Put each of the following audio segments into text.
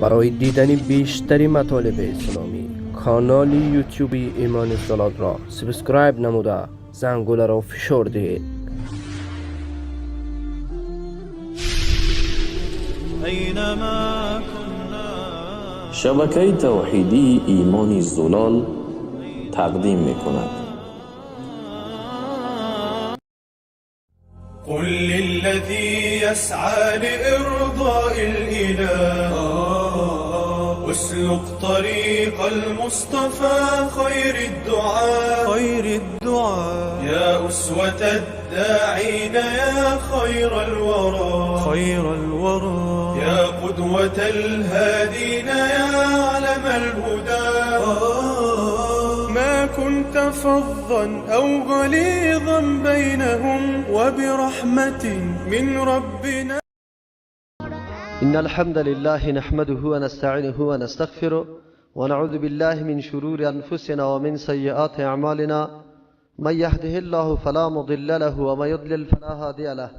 برای دیدن بیشتر مطالب اسلامی کانال یوتیوبی ایمان زلال را subscribe نموده زنگوله را فشار دهید. أينما كنا. شبکه توحیدی ایمان زلال تقدیم میکند. قل للذي يسعى لإرضاء الإله اسلك طريق المصطفى خير الدعاء خير الدعاء يا أسوة الداعين يا خير الورى خير الورى يا قدوة الهادين يا علم الهدى. ما كنت فظا أو غليظا بينهم وبرحمة من ربنا. إن الحمد لله نحمده ونستعينه ونستغفره ونعوذ بالله من شرور أنفسنا ومن سيئات أعمالنا، من يهده الله فلا مضل له ومن يضلل فلا هادي له،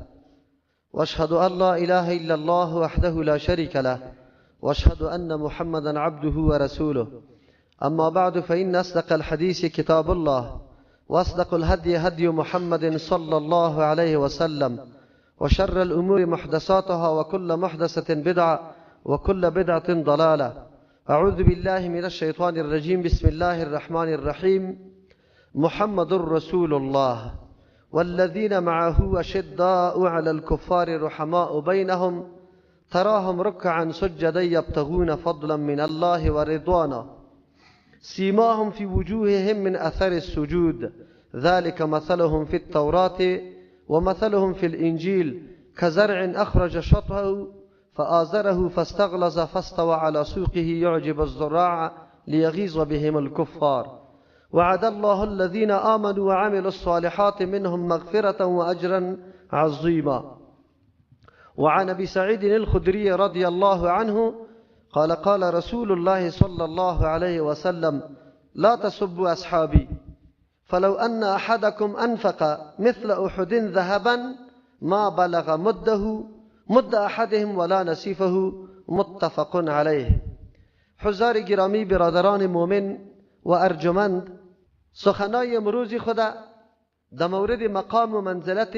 وأشهد أن لا إله إلا الله وحده لا شريك له، وأشهد أن محمدا عبده ورسوله. أما بعد، فإن أصدق الحديث كتاب الله، وأصدق الهدي هدي محمد صلى الله عليه وسلم، وشر الأمور محدثاتها، وكل محدثة بدعة، وكل بدعة ضلالة. أعوذ بالله من الشيطان الرجيم. بسم الله الرحمن الرحيم. محمد رسول الله والذين معه أشداء على الكفار رحماء بينهم تراهم ركعا سجدا يبتغون فضلا من الله ورضوانا سيماهم في وجوههم من أثر السجود ذلك مثلهم في التوراة ومثلهم في الإنجيل كزرع أخرج شطأه فآزره فاستغلظ فاستوى على سوقه يعجب الزراع ليغيظ بهم الكفار وعد الله الذين آمنوا وعملوا الصالحات منهم مغفرة وأجرا عظيما. وعن أبي سعيد الخدري رضي الله عنه قال قال رسول الله صلى الله عليه وسلم: لا تسبوا أصحابي، فلو أن أحدكم أنفق مثل أحد ذهبا ما بلغ مده مد أحدهم ولا نصيفه. متفق علیه. حضار گرامی، برادران مؤمن و ارجمند، سخنای امروزی خود در مورد مقام و منزلت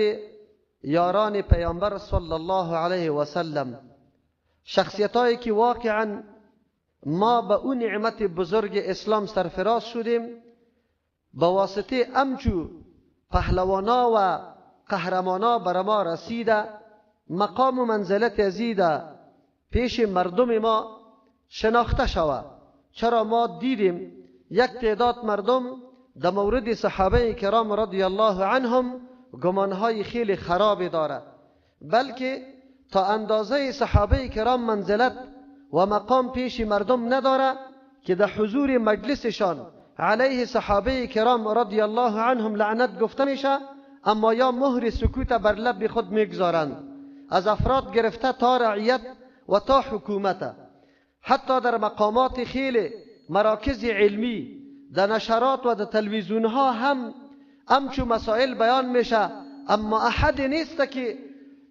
یاران پیامبر صلی الله علیه و سلم، شخصیتایی که واقعا ما به اون نعمت بزرگ اسلام سرفراز شدیم، به واسطه امچو پهلوانا و قهرمانا بر ما رسیده، مقام و منزلت ازیده پیش مردم ما شناخته شوه. چرا ما دیدیم یک تعداد مردم در مورد صحابه کرام رضی الله عنهم گمانهای خیلی خرابی داره، بلکه تا اندازه صحابه کرام منزلت و مقام پیش مردم نداره که در حضور مجلسشان علیه صحابه کرام رضی الله عنهم لعنت گفته میشه، اما یا مهر سکوت بر لب خود میگذارند، از افراد گرفته تا رعیت و تا حکومت، حتی در مقامات خیلی مراکز علمی، در نشرات و در تلویزیون ها هم امچو مسائل بیان میشه، اما احد نیست که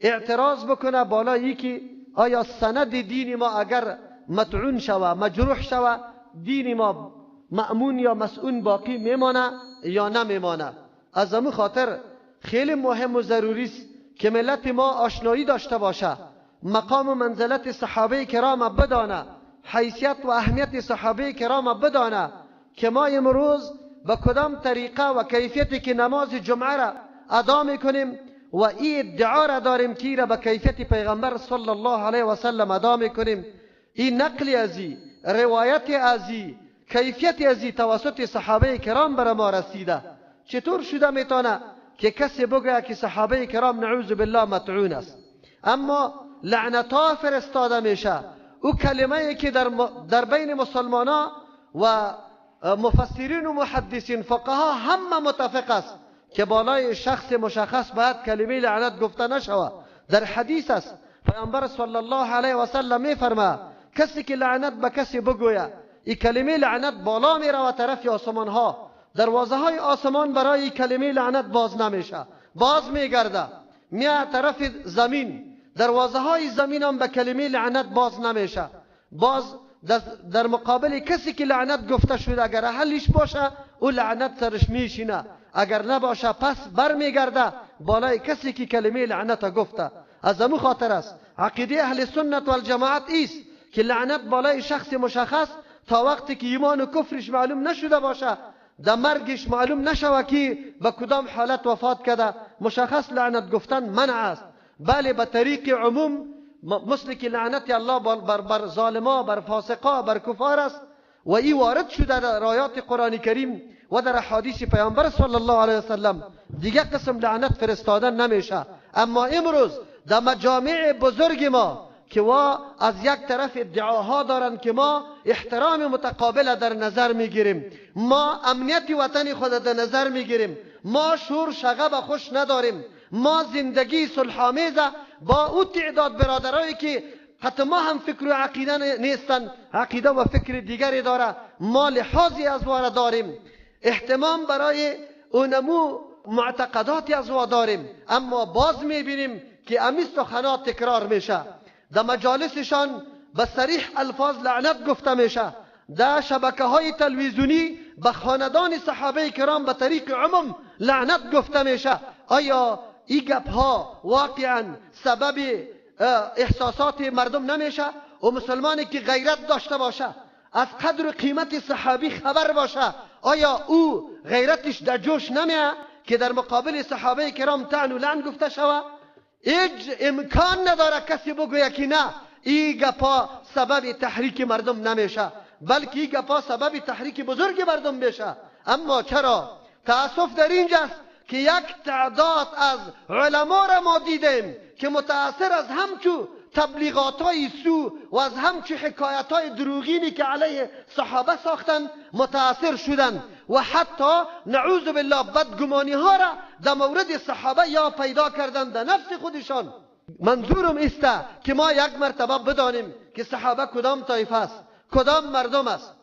اعتراض بکنه بالایی که آیا سند دین ما اگر مطعون شوه، مجروح شوه، دین ما مأمون یا مسئول باقی میمانه یا نمیمانه. از همون خاطر خیلی مهم و ضروری است که ملت ما آشنایی داشته باشه، مقام و منزلت صحابه کرام بدانه، حیثیت و اهمیت صحابه کرام بدانه که ما امروز به کدام طریقه و کیفیتی که نماز جمعه را ادا میکنیم و این ادعا را داریم که را به کیفیت پیغمبر صلی الله علیه و سلم ادا میکنیم. این نقل ازی، روایت ازی، کیفیت ازی توسط صحابه کرام بر ما رسیده. چطور شده میتونه که کسی بگه که صحابه کرام نعوذ بالله مطعون است؟ اما لعنتها فرستاده میشه، او کلمه که در بین مسلمانا و مفسرین و محدثین فقها همه متفق است که بالای شخص مشخص باید کلمه لعنت گفته نشود. در حدیث است پیامبر صلی الله علیه و سلم میفرما کسی که لعنت به کسی بگوید، این کلمه لعنت بالا میره طرف آسمان ها، دروازه های آسمان برای کلمه لعنت باز نمیشه، باز میگرده میاد طرف زمین، دروازه های زمین هم به کلمه لعنت باز نمیشه. باز در مقابل کسی که لعنت گفته شده اگر اهلش باشه او لعنت سرش میشینه، اگر نباشه پس برمیگرده بالای کسی که کلمه لعنت گفته. از امو خاطر است عقیده اهل سنت و الجماعت ایست که لعنت بالای شخص مشخص تا وقتی که ایمان و کفرش معلوم نشده باشه، در مرگش معلوم نشوه که به کدام حالت وفات کرده، مشخص لعنت گفتن منع است. بله به طریق عموم مثل که لعنت الله بر ظالما، بر فاسقا، بر کفار است و ای وارد شده در آیات قرآن کریم و در احادیث پیامبر صلی الله علیه وسلم، دیگه قسم لعنت فرستادن نمیشه. اما امروز در مجامع بزرگ ما که وا از یک طرف ادعاها دارند که ما احترام متقابل در نظر میگیریم، ما امنیت وطن خود در نظر میگیریم، ما شور شغب خوش نداریم، ما زندگی صلح‌آمیز با او تعداد برادرایی که حتی ما هم فکر و عقیده نیستن، عقیده و فکر دیگری داره، ما لحاظی از واره داریم، اهتمام برای اونمو معتقداتی از وا داریم. اما باز میبینیم که امی سخنات تکرار میشه، در مجالسشان به صریح الفاظ لعنت گفته میشه، در شبکه های تلویزیونی به خاندان صحابه کرام به طریق عموم لعنت گفته میشه. آیا این گپ ها واقعا سبب احساسات مردم نمیشه؟ و مسلمانی که غیرت داشته باشه، از قدر و قیمت صحابی خبر باشه، آیا او غیرتش در جوش نمیه که در مقابل صحابه کرام طعن و لعن گفته شوه؟ هیچ امکان نداره کسی بگویه که نه این گپا سبب تحریک مردم نمیشه، بلکه این گپا سبب تحریک بزرگ مردم میشه. اما چرا تاسف در اینجاست که یک تعداد از علما را ما دیدیم که متاثر از همچو تبلیغات های سو و از همچو حکایت های دروغینی که علیه صحابه ساختن متاثر شدن و حتی نعوذ بالله بدگمانی ها را در مورد صحابه یا پیدا کردن در نفس خودشان. منظورم است که ما یک مرتبه بدانیم که صحابه کدام طایفه است، کدام مردم است.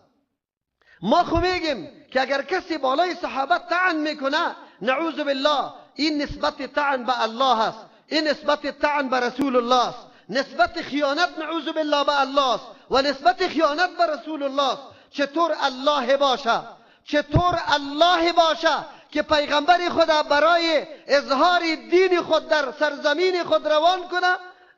ما خو میگیم که اگر کسی بالای صحابه طعن میکنه، نعوذ بالله، این نسبت طعن به الله است، این نسبت طعن به رسول الله است، نسبت خیانت نعوذ بالله به الله است و نسبت خیانت به رسول الله است. چطور الله باشه، چطور الله باشه که پیغمبر خدا برای اظهار دین خود در سرزمین خود روان کنه،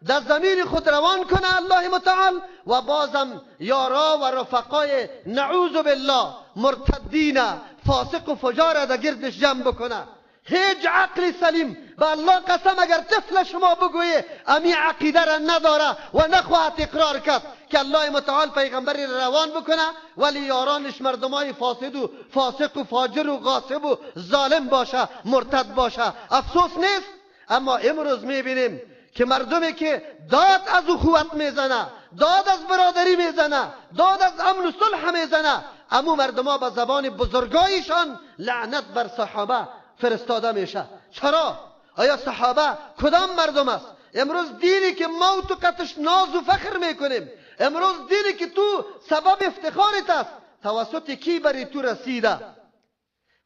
در زمین خود روان کنه الله متعال، و بازم یارا و رفقای نعوذ بالله مرتدین فاسق و فجار در گردش جمع بکنه؟ هیچ عقل سلیم، به الله قسم اگر طفل شما بگویه امی عقیده را نداره و نخواهد اقرار کرد که الله متعال پیغمبری را روان بکنه ولی یارانش مردمای فاسد و فاسق و فاجر و غاصب و ظالم باشه، مرتد باشه، افسوس نیست؟ اما امروز میبینیم که مردمی که داد از اخوت میزنه، داد از برادری میزنه، داد از امن و صلح میزنه، امو مردما به زبان بزرگایشان لعنت بر صحابه فرستاده میشه. چرا؟ آیا صحابه کدام مردم است؟ امروز دینی که ما تو قطش ناز و فخر میکنیم، امروز دینی که تو سبب افتخارت است، توسط کی بری تو رسیده؟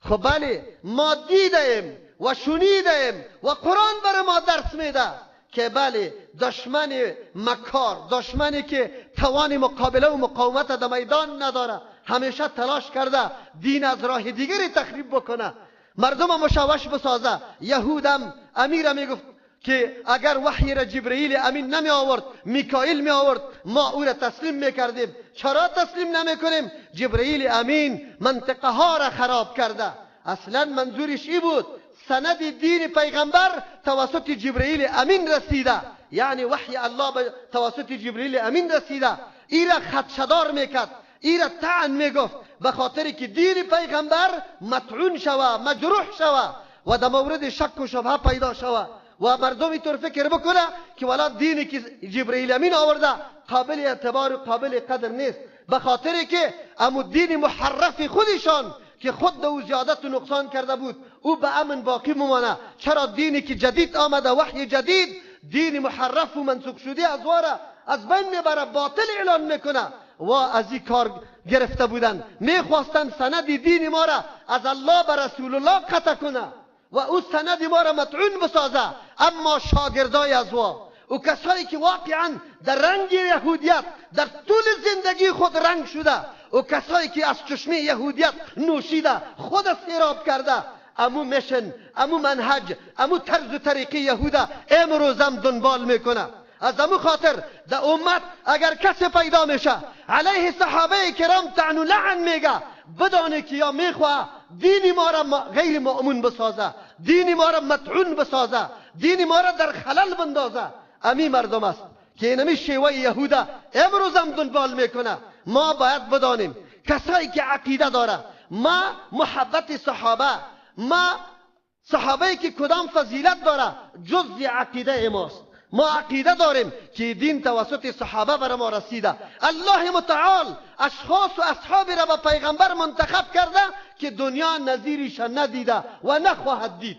خب بله، ما دیدیم و شنیدیم و قرآن بر ما درس میده که بله، دشمن مکار، دشمنی که توان مقابله و مقاومت در میدان نداره، همیشه تلاش کرده دین از راه دیگری تخریب بکنه، مردم مشوش بسازه. یهودم امیر میگفت که اگر وحی را جبرئیل امین نمی آورد، میکائیل می آورد، ما او را تسلیم میکردیم. چرا تسلیم نمیکنیم؟ جبرئیل امین منطقه ها را خراب کرده. اصلا منظورش ای بود سند دین پیغمبر توسط جبرئیل امین رسیده، یعنی وحی الله به توسط جبرئیل امین رسیده. ای را خدشدار میکرد، ای را طعن میگفت، به خاطر که دین پیغمبر مطعون شوه، مجروح شوه و در مورد شک و شبهه پیدا شوه و مردم اینطور فکر بکنه که والا دینی که جبرئیل امین آورده قابل اعتبار و قابل قدر نیست، به خاطر که امو دین محرف خودشان که خود او زیادت و نقصان کرده بود او به امن باقی ممانه. چرا دینی که جدید آمده، وحی جدید، دین محرف و منسوخ شده از واره از بین میبره، باطل اعلان میکنه. و از این کار گرفته بودن، میخواستن سند دین ما را از الله به رسول الله قطع کنه و او سند ما را مطعون بسازه. اما شاگردای از وا و کسایی که واقعا در رنگ یهودیت در طول زندگی خود رنگ شده و کسایی که از چشمه یهودیت نوشیده خود سیراب کرده، امو mission، امو منهج، امو طرز و طریقی یهوده امروزم دنبال میکنه. از امو خاطر در امت اگر کسی پیدا میشه علیه صحابه کرام طعن و لعن میگه، بدانه که یا میخواه دین ما را غیر مأمون بسازه، دین ما را مطعون بسازه، دین ما را در خلل بندازه. امی مردم است که اینمی شیوه یهوده امروزم دنبال میکنه. ما باید بدانیم کسایی که عقیده داره، ما محبت صحابه، ما صحابه که کدام فضیلت داره جزء عقیده ماست. ما عقیده داریم که دین توسط صحابه بر ما رسیده. الله متعال اشخاص و اصحاب را به پیغمبر منتخب کرده که دنیا نظیرش ندیده و نخواهد دید.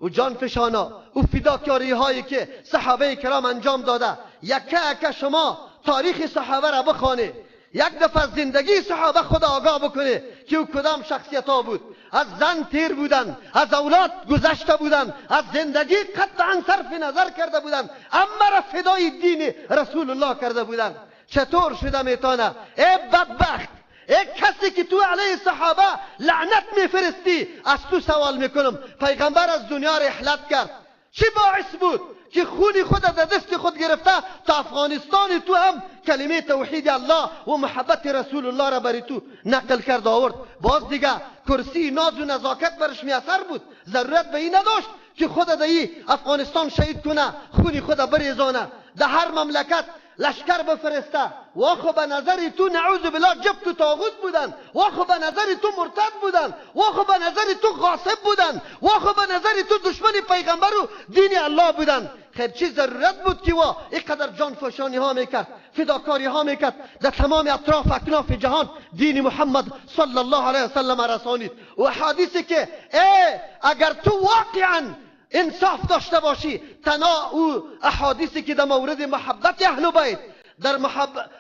و جان فشانا و فداکاری هایی که صحابه کرام انجام داده، یکه یکه شما تاریخ صحابه را بخوانه، یک دفعه زندگی صحابه خود آگاه بکنه که او کدام شخصیت ها بود. از زن تیر بودن، از اولاد گذشته بودن، از زندگی قطعا صرف نظر کرده بودن، اما را فدای دین رسول الله کرده بودن. چطور شده میتونه ای بدبخت، ای کسی که تو علیه صحابه لعنت میفرستی، از تو سوال میکنم، پیغمبر از دنیا رحلت کرد، چی باعث بود که خون خود در دست خود گرفته تا افغانستان تو هم کلمه توحید الله و محبت رسول الله را بری تو نقل کرد آورد؟ باز دیگه کرسی ناز و نزاکت برش میسر بود، ضرورت به این نداشت که خود در افغانستان شهید کنه، خون خود بریزانه، در هر مملکت لشکر بفرسته. واخو به نظر تو نعوذ بالله جبت و طاغوت بودن، واخو به نظر تو مرتد بودن، واخو به نظر تو غاصب بودن، واخو به نظر تو دشمن پیغمبر و دین الله بودن. خیر چی ضرورت بود که وا اینقدر جان فشانی ها میکرد، فداکاری ها میکرد، در تمام اطراف اکناف جهان دین محمد صلی الله علیه وسلم رسانید. و حدیثی که ای اگر تو واقعا انصاف داشته باشی، تنها او احادیثی که در مورد محبت اهل بیت، در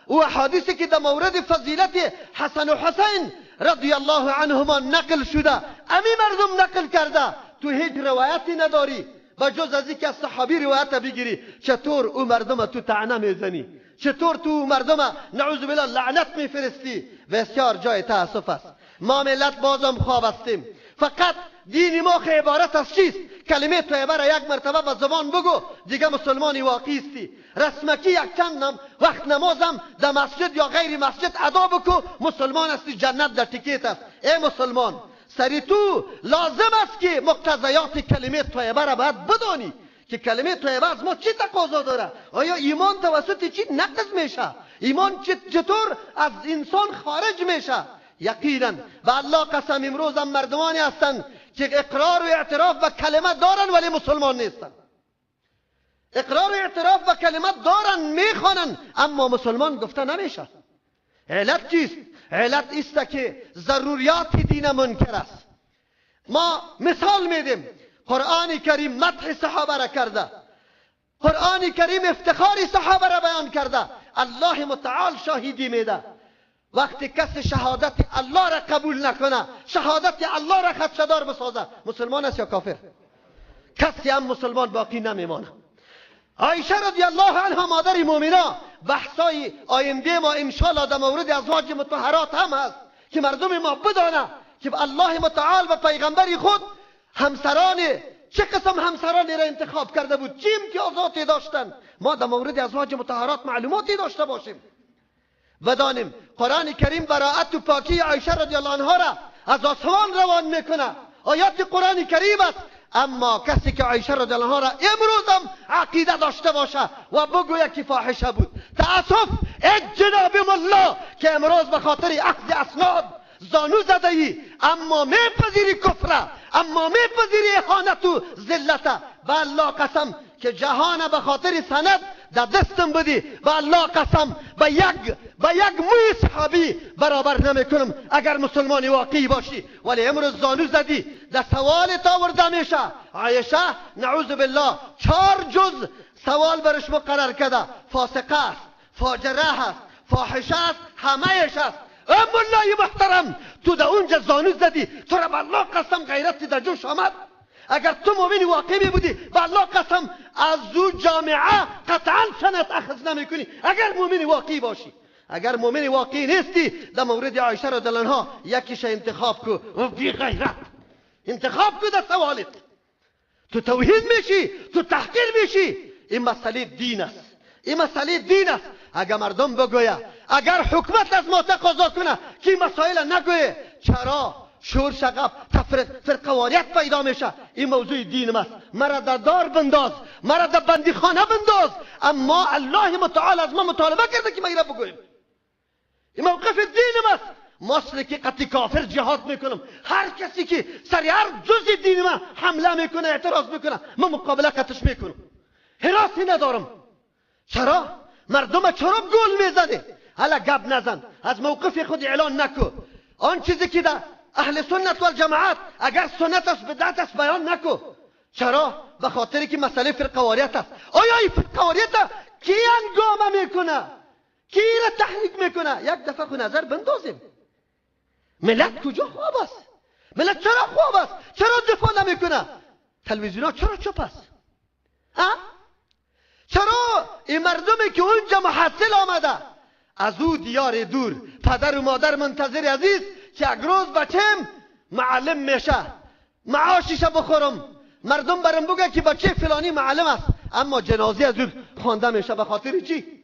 او احادیثی که در مورد فضیلت حسن و حسین رضی الله عنهما نقل شده، امی مردم نقل کرده، تو هیچ روایتی نداری و جز از اینکه از صحابی روایت بگیری. چطور او مردم تو طعنه میزنی؟ چطور تو مردم نعوذ بالله لعنت میفرستی؟ بسیار جای تاسف است. ما ملت بازم خواب هستیم. فقط دین ما که عبارت از چیست؟ کلمه طیبه را یک مرتبه به زبان بگو دیگه مسلمانی واقعی استی. رسمکی یک چند وقت نمازم در مسجد یا غیر مسجد ادا بکو، مسلمان هستی، جنت در تیکیت است. ای مسلمان، سری تو لازم است که مقتضیات کلمه طیبه را باید بدانی که کلمه طیبه از ما چی تقاضا داره. آیا ایمان توسط چی نقض میشه؟ ایمان چطور از انسان خارج میشه؟ یقینا به الله قسم امروز هم مردمانی هستند که اقرار و اعتراف به کلمه دارن ولی مسلمان نیستن. اقرار و اعتراف به کلمه دارن، میخوانن، اما مسلمان گفته نمیشه. علت چیست؟ علت است که ضروریات دین منکر است. ما مثال میدیم، قرآن کریم مدح صحابه را کرده، قرآن کریم افتخار صحابه را بیان کرده، الله متعال شاهدی میده. وقتی کسی شهادت الله را قبول نکنه، شهادت الله را خدشه‌دار بسازه، مسلمان است یا کافر؟ کسی هم مسلمان باقی نمیمانه. عایشه رضی الله عنها مادر مومنا، بحثای آینده ما انشالله در مورد ازواج مطهرات هم هست که مردم ما بدانه که الله متعال و پیغمبر خود همسران چه قسم همسرانی را انتخاب کرده بود، چه امتیازاتی داشتند. ما در مورد ازواج مطهرات معلوماتی داشته باشیم، بدانیم قرآن کریم براءت و پاکی عایشه رضی الله عنها را از آسمان روان میکنه، آیات قرآن کریم است. اما کسی که عایشه رضی الله عنها را امروز هم عقیده داشته باشه و بگوید که فاحشه بود، تأسف ای جناب ملا که امروز به خاطر اخذ اسناد زانو زده ای، اما میپذیری کفره، اما میپذیری اهانت و ذلته. به الله قسم که جهان به خاطر سند در دستم بدی، به الله قسم به یک موی صحابی برابر نمیکنم اگر مسلمان واقعی باشی. ولی امروز زانو زدی، در سوال تا ورده میشه. عایشه نعوذ بالله 4 جز سوال برش مقرر کرده، فاسقه است، فاجره است، فاحشه است، همهش است. ای ملای محترم، تو در اونجا زانو زدی، تو را به الله قسم غیرت در جوش آمد. اگر تو مؤمن واقعی بودی به الله قسم از او جامعه قطعا سند اخذ نمیکنی، اگر مؤمن واقعی باشی. اگر مؤمن واقعی نیستی در مورد عایشه رضی الله عنها یکیش انتخاب کو و بی غیرت انتخاب کو در سوالت. تو توهین میشی، تو تحقیر میشی. این مسئله دین است، این مسئله دین است. اگر مردم بگویه، اگر حکومت از ما تقاضا کنه که این مسائل نگویه، چرا شور شغب فرقواریت پیدا میشه؟ این موضوع دین است. مرا در دار بنداز، مرا در بندیخانه بنداز، اما الله متعال از ما مطالبه کرده که ما ایرا بگوییم. این موقف دین است. مثل که قطعی کافر جهاد میکنم، هر کسی که سر هر جز دین ما حمله میکنه، اعتراض میکنه، من مقابله قطعش میکنم، هراسی ندارم. چرا مردم چرا گل میزنه؟ حالا گپ نزن، از موقف خود اعلان نکو. آن چیزی که در اهل سنت و الجماعت اگر سنت است بدعت است بیان نکو. چرا؟ به خاطر که مسئله فرقواریت است. آیا این فرقواریت کی انگامه میکنه؟ کی را تحریک میکنه؟ یک دفعه خو نظر بندازیم ملت کجا خواب است؟ ملت چرا خواب است؟ چرا دفاع نمیکنه؟ تلویزیون ها چرا چپ است؟ ها؟ چرا این مردمی که اونجا محصل آمده از او دیار دور، پدر و مادر منتظر عزیز که یک روز بچم معلم میشه، معاشش بخورم، مردم برم بگه که بچه فلانی معلم است، اما جنازه از او خوانده میشه. به خاطر چی؟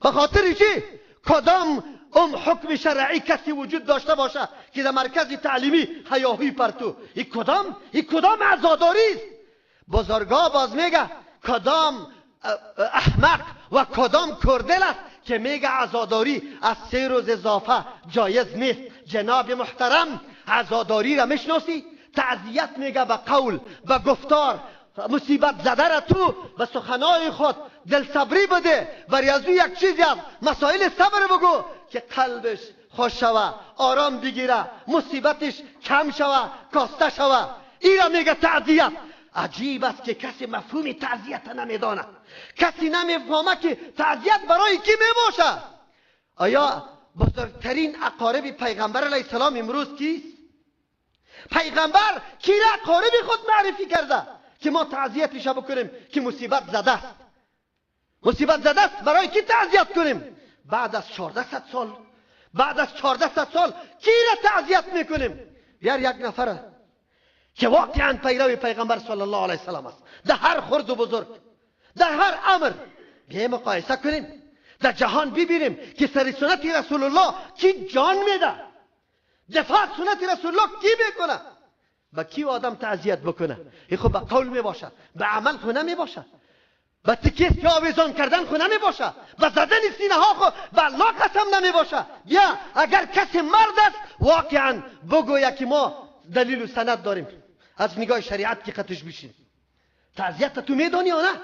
به خاطر چی؟ کدام حکم شرعی کسی وجود داشته باشه که در مرکز تعلیمی هیاهوی پرتو؟ این کدام، این کدام عزاداری است؟ بزرگا باز میگه کدام احمق و کدام کردل است که میگه عزاداری از 3 روز اضافه جایز نیست. جناب محترم، عزاداری را میشناسی؟ تعزیت میگه به قول، به گفتار، مصیبت زده را تو به سخنای خود دل صبری بده، برای از او یک چیزی از مسائل صبر بگو که قلبش خوش شوه، آرام بگیره، مصیبتش کم شوه، کاسته شوه. این را میگه تعزیت. عجیب است که کسی مفهوم تعزیت نمیداند، کسی نمیفهمه که تعزیت برای کی میباشه. آیا بزرگترین اقارب پیغمبر علیه السلام امروز کیست؟ پیغمبر کی را اقارب خود معرفی کرده که ما تعزیتش بکنیم که مصیبت زده است؟ مصیبت زده است، برای کی تعزیت کنیم؟ بعد از 1400 سال، بعد از 1400 سال کی را تعزیت میکنیم؟ بیار یک نفر که واقعا پیرو پیغمبر صلی الله علیه وسلم است، در هر خرد و بزرگ، در هر امر. بیا مقایسه کنیم، در جهان ببینیم که سر سنت رسول الله کی جان میده، دفاع سنت رسول الله کی میکنه، با کی آدم تعزیت بکنه؟ این خب به قول میباشه، به عمل خو نمیباشه، به تکیه که آویزان کردن خو نمیباشه، به زدن سینه ها خو به الله قسم نمیباشه. بیا اگر کسی مرد است واقعا بگوید که ما دلیل و سند داریم از نگاه شریعت که قطش بشین. تعزیت تو میدانی یا نه؟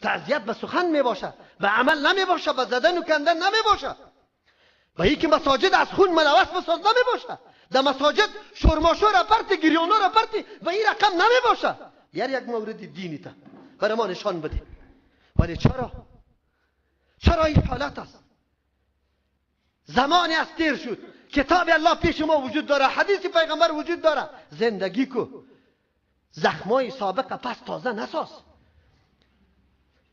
تعزیت به سخن میباشه، به عمل نمیباشه، به زدن و کندن نمیباشه، به اینکه مساجد از خون ملوث بساز نمیباشه، در مساجد شورماشو را پرتی، گریانا را پرتی، به این رقم نمیباشه. بیار یک مورد دینی تا برای ما نشان بده. ولی چرا؟ چرا این حالت است؟ زمانی از تیر شد، کتاب الله پیش ما وجود داره، حدیث پیغمبر وجود داره، زندگی کو، زخمای سابق پس تازه نساز.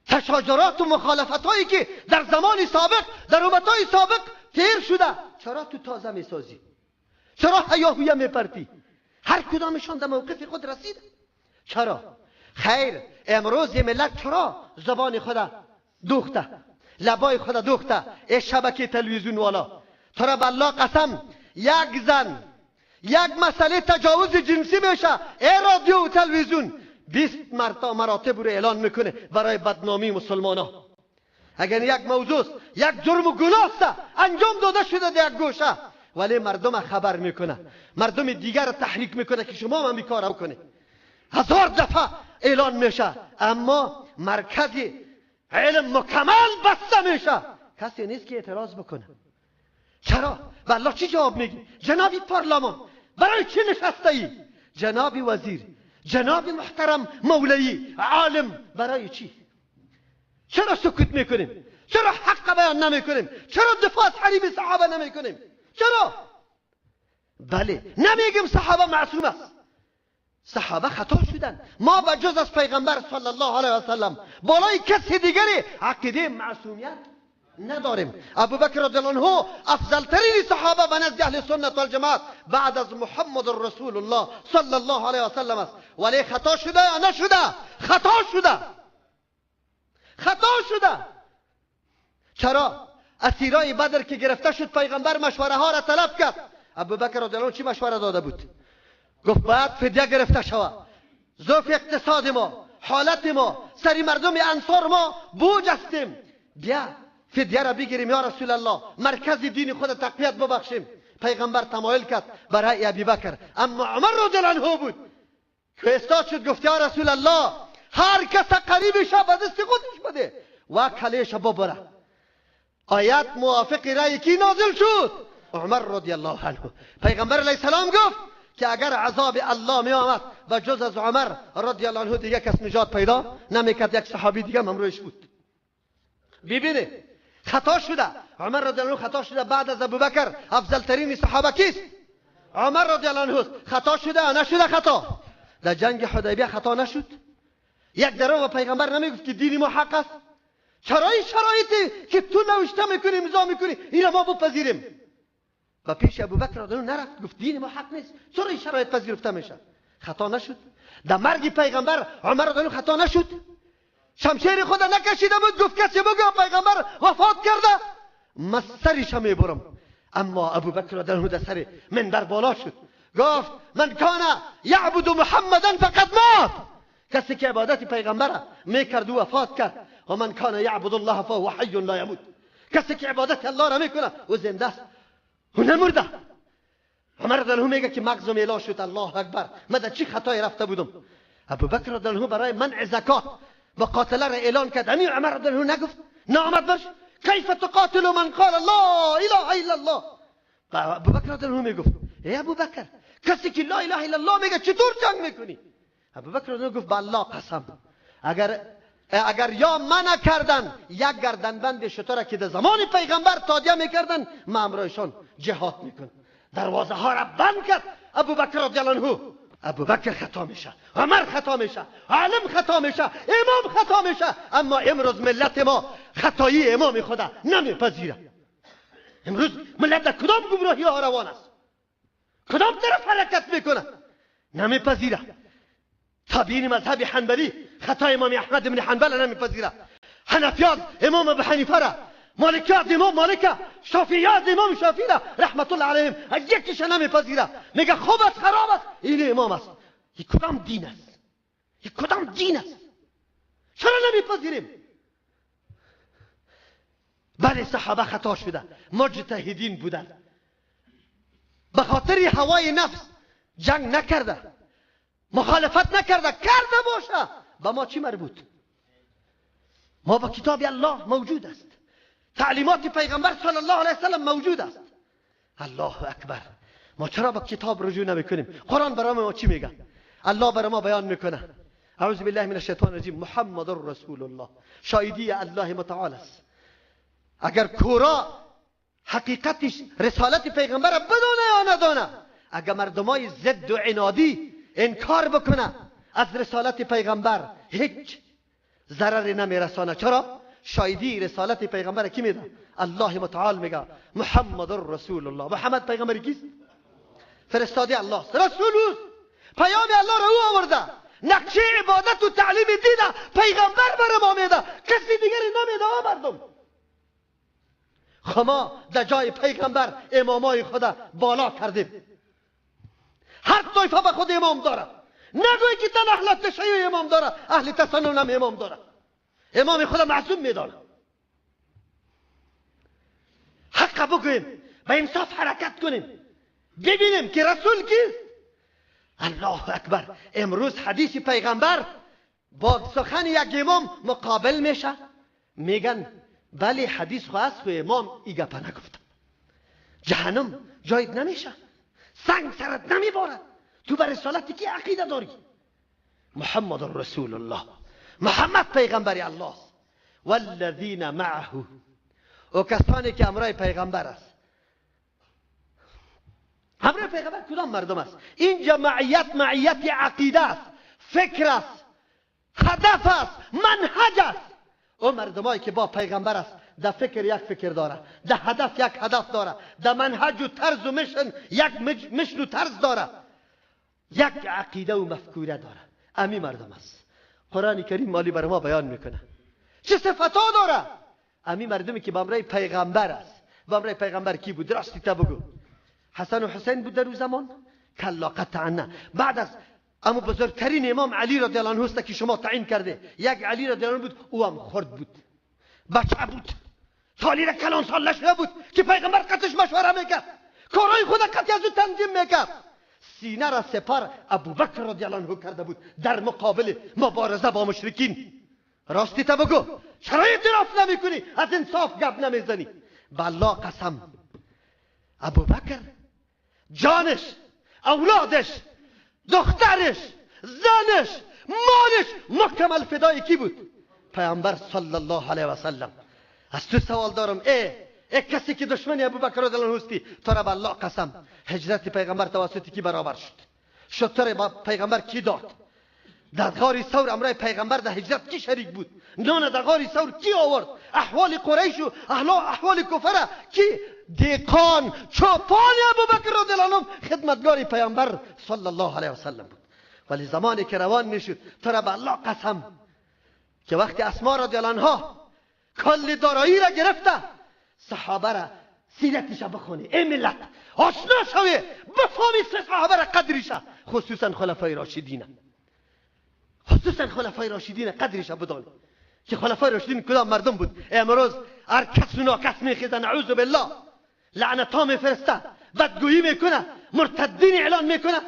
تشاجرات و مخالفت هایی که در زمان سابق، در امتهای سابق تیر شده، چرا تو تازه میسازی؟ چرا هیاهویه میپرتی؟ هر کدامشان در موقف خود رسید. چرا؟ خیر، امروز ملت چرا زبان خود دوخته، لبای خود دوخته؟ ای شبکه تلویزیون والا، تو را به الله قسم یک زن یک مسئله تجاوز جنسی میشه، ای رادیو و تلویزیون 20 مراتب رو اعلان میکنه برای بدنامی مسلمان ها. اگر یک موضوع است، یک جرم و گناه است انجام داده شده در یک گوشه، ولی مردم خبر میکنه، مردم دیگر رو تحریک میکنه که شما هم این کار بکنه. 1000 دفعه اعلان میشه، اما مرکز علم مکمل بسته میشه، کسی نیست که اعتراض بکنه. چرا؟ والله چی جواب میگی؟ جناب پارلمان برای چی نشسته ای؟ جناب وزیر، جناب محترم مولوی عالم، برای چی؟ چرا سکوت میکنیم؟ چرا حق بیان نمیکنیم؟ چرا دفاع از حریم صحابه نمیکنیم؟ چرا؟ بله، نمیگم صحابه معصوم است، صحابه خطا شدن. ما به جز از پیغمبر صلی الله علیه و سلم بالای کسی دیگری عقیده معصومیت نداریم. ابوبکر رضی الله عنه افضل ترین صحابه به نزد اهل سنت والجماعت بعد از محمد رسول الله صلی الله علیه و سلم است، ولی خطا شده یا نشده؟ خطا شده، خطا شده. چرا؟ اسیرای بدر که گرفته شد پیغمبر مشوره ها را طلب کرد. ابوبکر رضی الله عنه چی مشوره داده بود؟ گفت باید فدیه گرفته شود، ضعف اقتصاد ما، حالت ما، سری مردم انصار ما بوج هستیم، بیا فدیه را بگیریم یا رسول الله، مرکز دین خود تقویت ببخشیم. پیغمبر تمایل کرد برای ابی بکر، اما عمر رضی الله عنه بود که استاد شد، گفت یا رسول الله هر کس قریب شب دست خودش بده و کلیش ببره. آیت موافق رأی کی نازل شد؟ عمر رضی الله عنه. پیغمبر علیه السلام گفت که اگر عذاب الله می آمد و جز از عمر رضی الله عنه دیگه کس نجات پیدا نمیکرد. یک صحابی دیگه هم رویش بود. ببینید خطا شده، عمر رضی الله عنه خطا شده. بعد از ابوبکر افضل ترین صحابه کیست؟ عمر رضی الله عنه. خطا شده یا نشده؟ خطا. در جنگ حدیبیه خطا نشد؟ یک درو پیغمبر نمیگفت که دین ما حق است؟ چرا این شرایطی که تو نوشته میکنی امضا میکنی این ما بپذیریم؟ و پیش ابوبکر رضی الله عنه نرفت، گفت دین ما حق نیست، چرا این شرایط پذیرفته میشه؟ خطا نشد. در مرگ پیغمبر عمر رضی الله عنه خطا نشد؟ شمشیر خود نکشیده بود، گفت کسی بگو پیغمبر وفات کرده من سرش میبرم. اما ابوبکر رضی الله عنه در سر منبر بالا شد، گفت من کان یعبد محمدا فقد مات، کسی که عبادت پیغمبر میکرد و وفات کرد. و من کان یعبد الله فهو حی لا یموت، کسی که عبادت الله را میکنه او زنده است، او نمرده. عمر رضی الله عنه میگه که مغزم اعلا شد، الله اکبر، من در چی خطای رفته بودم. ابوبکر رضی الله عنه برای منع زکات و قاتله را اعلان کرد. امیر عمر رضی الله عنه نگفت نامد برش کیف تقاتل من قال لا اله الا الله. ابوبکر رضی الله عنه میگفت ای ابوبکر، کسی که لا اله الا الله میگه چطور جنگ میکنی؟ ابوبکر رضی الله عنه گفت به الله قسم، اگر یا منع کردن یک گردنبند شتر که در زمان پیغمبر تادیه میکردن، من امرایشان جهاد میکنم. دروازه ها را بند کرد ابوبکر رضی الله عنه. ابوبکر خطا میشه، عمر خطا میشه، عالم خطا میشه، امام خطا میشه، اما امروز ملت ما خطایی امام خدا نمیپذیره. امروز ملت در کدام گمراهی ها روان است؟ کدام طرف حرکت میکنه؟ نمیپذیره. تابعین مذهب حنبلی خطای امام احمد بن حنبل نمیپذیره، حنفیات امام ابو حنیفه را، مالکیات امام مالک، شافعیات امام شافعی را رحمت الله علیهم، یکیش نمیپذیره، میگه خوب است خراب است این امام است. این کدام دین است؟ این کدام دین است؟ چرا نمیپذیریم؟ بله صحابه خطا شده، مجتهدین بودن، به خاطر هوای نفس جنگ نکرده، مخالفت نکرده، کرده باشه با ما چی مربوط؟ ما با کتاب الله موجود است، تعلیمات پیغمبر صلی الله علیه وسلم موجود است. الله اکبر، ما چرا با کتاب رجوع نمیکنیم؟ قرآن برای ما چی میگه؟ الله برای ما بیان میکنه، اعوذ بالله من الشیطان الرجیم، محمد رسول الله، شاهدی الله متعال است. اگر کورا حقیقتش رسالت پیغمبر بدونه یا ندانه، اگر مردمای ضد و عنادی انکار بکنه از رسالت پیغمبر، هیچ ضرر نمیرسانه. چرا؟ شاهدی رسالت پیغمبر کی میده؟ الله متعال میگه محمد رسول الله. محمد پیغمبر کیست؟ فرستاده الله است، رسول اوست، پیام الله را او آورده، نقشه عبادت و تعلیم دین پیغمبر بر ما میده، کسی دیگری نمیده. مردم خما در جای پیغمبر امامای خدا بالا کردیم، هر طایفه به خود امام داره. نگوی که تن اهل تشیع امام داره، اهل تسنن هم امام داره، امام خدا معصوم میدانه. حق بگوییم، به انصاف حرکت کنیم، ببینیم که رسول کیست. الله اکبر، امروز حدیث پیغمبر با سخن یک امام مقابل میشه، میگن بله حدیث خو است، خو امام ای گپه نگفت. جهنم جایت نمیشه، سنگ سرت نمیبارد، تو بر رسالت کی عقیده داری؟ محمد رسول الله، محمد پیغمبر الله است. والذین معه، و کسانی که امرای پیغمبر است، همراه پیغمبر کدام مردم است؟ اینجا معیت، معیت عقیده است، فکر است، هدف است، منهج است. او مردمایی که با پیغمبر است در فکر یک فکر داره، در هدف یک هدف داره، در منهج و طرز و mission یک mission و طرز داره، یک عقیده و مفکوره داره. امی مردم است. قرآن کریم مالی بر ما بیان میکنه چه صفتا داره امی مردمی که با امرای پیغمبر است. با امرای پیغمبر کی بود؟ راستی تا بگو. حسن و حسین بود در او زمان؟ کلا، قطعا نه. بعد از اما بزرگترین امام علی رضی الله عنه است که شما تعیین کرده. یک علی رضی الله عنه بود، او هم خرد بود، بچه بود، سالی را کلان سال نشده بود که پیغمبر قطش مشوره میکرد، کارهای خود قطعی از او تنظیم میکرد. سینه را سپر ابوبکر رضی الله عنه کرده بود در مقابل مبارزه با مشرکین. راستی تا بگو، چرا اعتراف نمیکنی؟ از انصاف گپ نمیزنی؟ به الله قسم، ابوبکر جانش، اولادش، دخترش، زنش، مالش مکمل فدای کی بود؟ پیامبر صلی الله علیه و سلم. از تو سوال دارم، ای کسی که دشمن ابوبکر رضی الله عنه هستی، تو را به الله قسم، هجرت پیغمبر توسط کی برابر شد؟ شتر با پیغمبر کی داد؟ در غار ثور امرای پیغمبر در هجرت کی شریک بود؟ نان در غار ثور کی آورد؟ احوال قریش و احوال کفره کی؟ دیقان چوپان ابوبکر رضی الله عنه خدمتگار پیامبر صلی الله علیه و سلم بود. ولی زمانی که روان میشد، تو را به الله قسم که وقتی اسما رضی الله عنها کل دارایی را گرفته، صحابه را سیرتش بخونی، ای ملت آشنا شوی، بفهمی صحابه را قدرش، خصوصا خلفای راشدین، خصوصا خلفای راشدین قدرش بدان که خلفای راشدین کدام مردم بود. امروز هر کس و ناکس میخیزه، نعوذ بالله، لعنت ها میفرسته، بدگویی میکنه، مرتدین اعلان میکنه.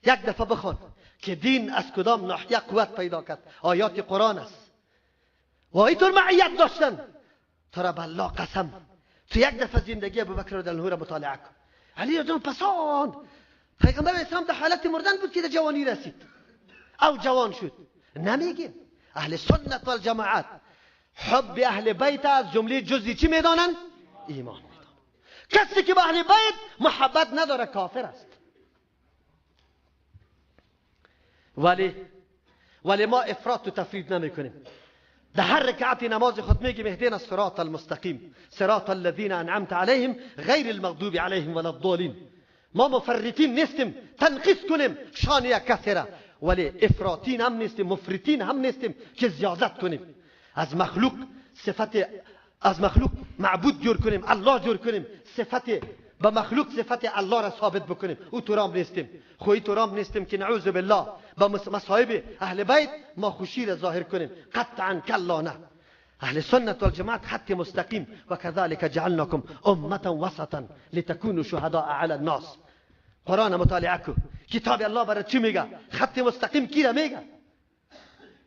یک دفعه بخوان که دین از کدام ناحیه قوت پیدا کرد. آیات قرآن است و اینطور معیت داشتن. تو را به الله قسم، تو یک دفعه زندگی ابوبکر رضی الله عنه را مطالعه کن. علی رضی الله پسان پیغمبر اسلام در حالت مردن بود که در جوانی رسید او جوان شد. نمیگیم اهل سنت و الجماعت حب اهل بیت از جمله جزئی چی میدانن؟ ایمان میدانن. کسی که به اهل بیت محبت نداره کافر است. ولی ما افراط و تفرید نمیکنیم. در هر رکعت نماز خود میگیم اهدنا الصراط المستقیم صراط الذین انعمت علیهم غیر المغضوب علیهم ولا الضالین. ما مفرطین نیستیم تنقیص کنیم شان یک کسی را، ولی افراطین هم نیستیم، مفرطین هم نیستیم که زیادت کنیم. از مخلوق صفت، از مخلوق معبود جور کنیم، الله جور کنیم، صفت به مخلوق صفت الله را ثابت بکنیم، او تورام نیستیم. خوی تورام نیستیم که نعوذ بالله با مصائب اهل بیت ما خوشی را ظاهر کنیم. قطعا کلا نه. اهل سنت والجماعت خط مستقیم. و كذلك جعلناكم امه وسطا لتكونوا شهداء على الناس. قرآن مطالعه کو، کتاب الله برای چی میگه؟ خط مستقیم کی را میگه؟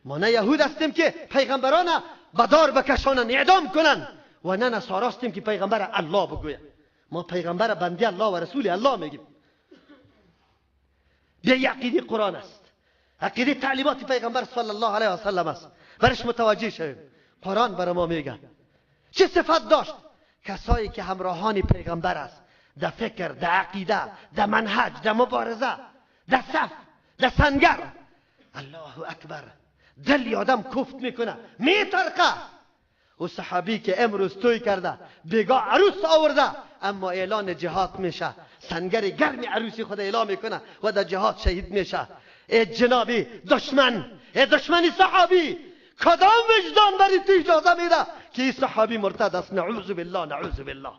ما نه یهود هستیم که پیغمبران به دار بکشانن اعدام کنن، و نه نصارا هستیم که پیغمبر الله بگوید. ما پیغمبر بنده الله و رسول الله میگیم. بیا عقیده قرآن است، عقیده تعلیمات پیغمبر صلی الله علیه و سلم است. برش متوجه شویم. قرآن برای ما میگه چه صفت داشت کسایی که همراهان پیغمبر است، در فکر، در عقیده، در منهج، در مبارزه، در صف، در سنگر. الله اکبر، دل آدم کفت میکنه، میترقه. او صحابی که امروز توی کرده، بیگاه عروس آورده، اما اعلان جهاد میشه، سنگر گرم عروسی خود اعلام میکنه و در جهاد شهید میشه. ای جنابی دشمن، ای دشمن صحابی، کدام وجدان برای تو اجازه میده که این صحابی مرتد است؟ نعوذ بالله، نعوذ بالله.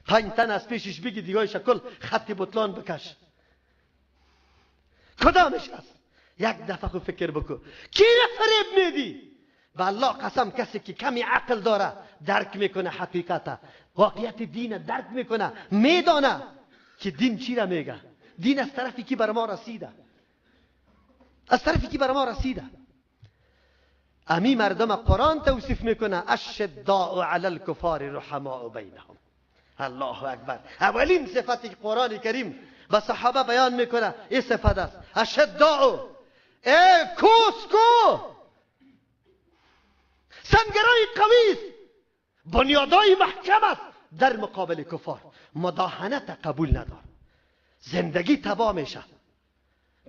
5 تن از پیشش بگی دیگه شکل خط بطلان بکش. کدامش است؟ یک دفعه خو فکر بکن کی را فریب میدی؟ به الله قسم کسی که کمی عقل داره درک میکنه حقیقت، واقعیت دین درک میکنه، میدانه که دین چی را میگه. دین از طرفی کی بر ما رسیده، از طرفی کی بر ما رسیده. امی مردم قرآن توصیف میکنه اشداء علی الکفار رحماء بینهم. الله اکبر. اولین صفتی که قرآن کریم به صحابه بیان میکنه این صفت است، اشداء. ای کوسکو، سنگرای قوی است، بنیادای محکم است، در مقابل کفار. مداهنت قبول ندار. زندگی تباه میشه،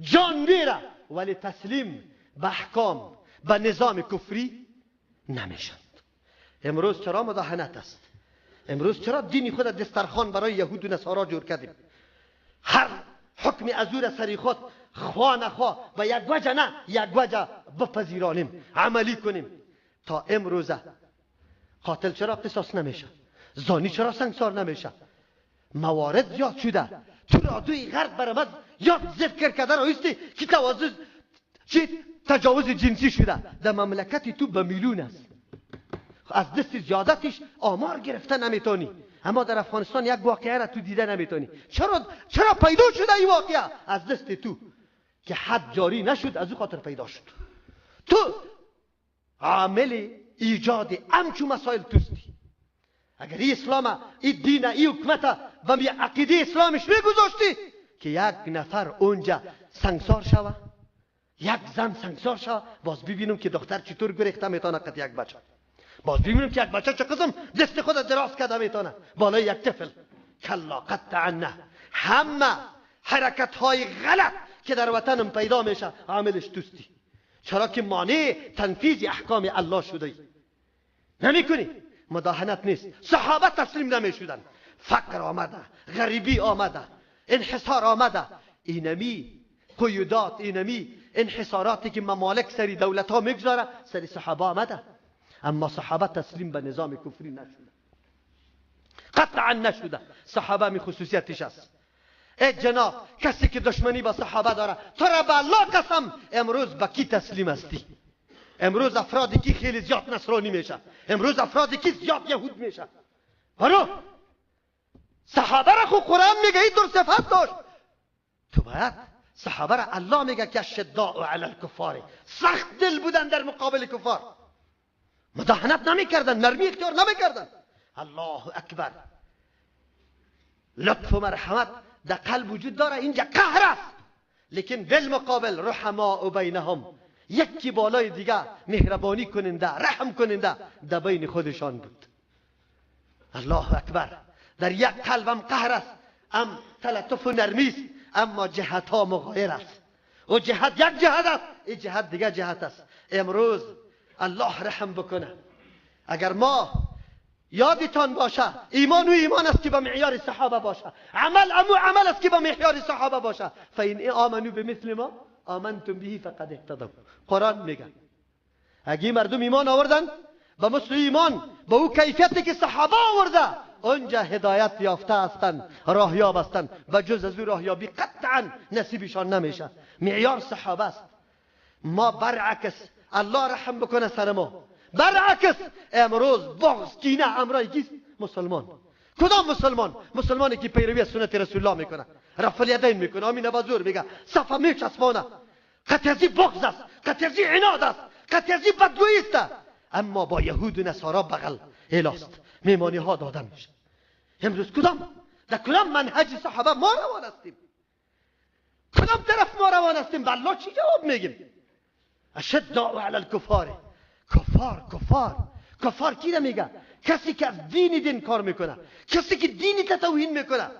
جان میره، ولی تسلیم به احکام، به نظام کفری نمیشند. امروز چرا مداهنت است؟ امروز چرا دین خود دسترخوان برای یهود و نصارا جور کردیم؟ هر حکم از او سری خود خواه نخواه و یک وجه نه یک وجه بپذیرانیم، عملی کنیم. تا امروزه قاتل چرا قصاص نمیشه؟ زانی چرا سنگسار نمیشه؟ موارد زیاد شده. تو رادوی غرب برآمد یاد ذکر کرده رایستی که تجاوز جنسی شده در مملکت تو به میلیون است. از دست زیادتش آمار گرفته نمیتونی. اما در افغانستان یک واقعه را تو دیده نمیتونی. چرا پیدا شده این واقعه؟ از دست تو که حد جاری نشد، از او خاطر پیدا شد. تو عامل ایجاد همچون مسائل توستی. اگر این اسلام، این دین، این حکمت و عقیده اسلامش میگذاشتی که یک نفر اونجا سنگسار شوه، یک زن سنگسار شوه، باز ببینم که دختر چطور گریخته میتونه قد یک بچه، باز ببینم که یک بچه چه قسم دست خود دراز کرده میتونه بالای یک طفل. کلا قطعا نه. همه حرکت های غلط که در وطنم پیدا میشه عاملش توستی. چرا که مانع تنفیذ احکام الله شده ای. نمیکنی. مداهنت نیست. صحابه تسلیم نمیشدن. فقر آمده، غریبی آمده، انحصار آمده. اینمی قیودات، اینمی انحصاراتی که ممالک سری دولت ها میگذاره سری صحابه آمده. اما صحابه تسلیم به نظام کفری نشده، قطعا نشده. صحابه می خصوصیتش است. ای جناب، کسی که دشمنی با صحابه داره، تو را به الله قسم امروز به کی تسلیم هستی؟ امروز افرادی که خیلی زیاد نصرانی میشه، امروز افرادی که زیاد یهود میشه. برو صحابه را خو قرآن میگه این در صفت داشت. تو باید صحابه را الله میگه که اشداء علی الکفار، سخت دل بودن در مقابل کفار، مداهنت نمیکردن، نرمی اختیار نمیکردن. الله اکبر. لطف و مرحمت در قلب وجود داره، اینجا قهر است، لیکن بالمقابل رحماء بینهم، یکی بالای دیگه مهربانی کننده، رحم کننده در بین خودشان بود. الله اکبر. در یک قلبم قهر است، ام تلطف و نرمی است، اما جهت ها مغایر است. و جهت یک جهت است، این جهت دیگه جهت است. امروز الله رحم بکنه. اگر ما یادتان باشه، ایمان و ایمان است که به معیار صحابه باشه، عمل امو عمل است که به معیار صحابه باشه. فإن آمنوا بمثل ما آمنتم به فقد اهتدوا. قرآن میگه اگه مردم ایمان آوردن به مثل ایمان، به او کیفیتی که صحابه آورده، اونجا هدایت یافته هستند، راهیاب هستند و جز از او راهیابی قطعا نصیبشان نمیشه. معیار صحابه است. ما برعکس، الله رحم بکنه سر ما، برعکس امروز بغض، کینه امرای کیست؟ مسلمان. کدام مسلمان؟ مسلمانی که پیروی از سنت رسول الله میکنه، رفع الیدین میکنه، آمین بزور میگه، صفه میچسبانه. قطعی بغض است، قطعی عناد است، قطعی بدگویی است. اما با یهود و نصارا بغل الاست، میمانی ها داده میشه. امروز کدام در کدام منهج صحابه ما روان هستیم؟ کدام طرف ما روان هستیم؟ به الله چی جواب میگیم؟ اشداء علی الکفار. کفار، کفار، کفار کی میگه؟ کسی که از دین کار میکنه، کسی که دینی توهین میکنه،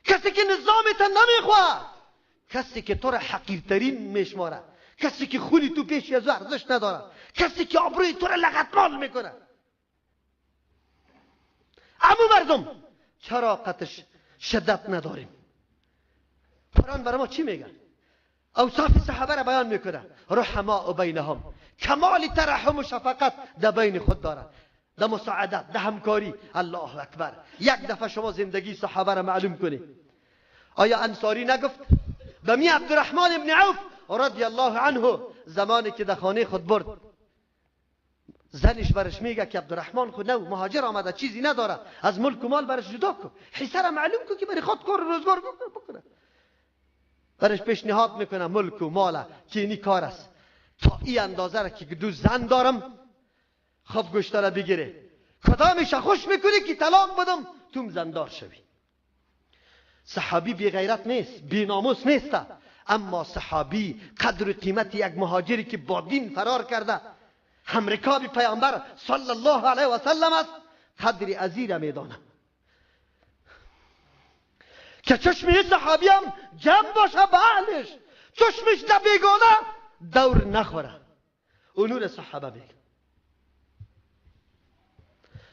کسی که نظامت نمیخواد، کسی که تو را حقیرترین میشماره، کسی که خونی تو پیش از ارزش نداره، کسی که آبروی تو را لغتمال میکنه. امو مردم چرا قطش شدت نداریم؟ قرآن برای ما چی میگه؟ اوصاف صحابه را بیان میکنه. رحماء بینهم، کمال ترحم و شفقت در بین خود داره، در مساعدت، در همکاری. الله اکبر. یک دفعه شما زندگی صحابه را معلوم کنی. آیا انصاری نگفت به می عبدالرحمن ابن عوف رضی الله عنه زمانی که در خانه خود برد، زنش برش میگه که عبدالرحمن خود نو مهاجر آمده، چیزی نداره، از ملک و مال برش جدا کن، حصه را معلوم کن که برای خود کار روزگار بکنه. برش پیشنهاد میکنه ملک و مال که اینی کار است، تا این اندازه را که دو زن دارم، خب گوشت را بگیره، کدامش خوش میکنی که طلاق بدم توم زندار شوی. صحابی بی غیرت نیست، بی ناموس نیست، اما صحابی قدر و قیمت یک مهاجری که با دین فرار کرده، همرکاب پیامبر صلی الله علیه و سلم است، قدر ازی را میدانم که چشم این صحابی هم جمع باشه به اهلش، چشمش در بیگانه دور نخوره. او نور صحابه میگه،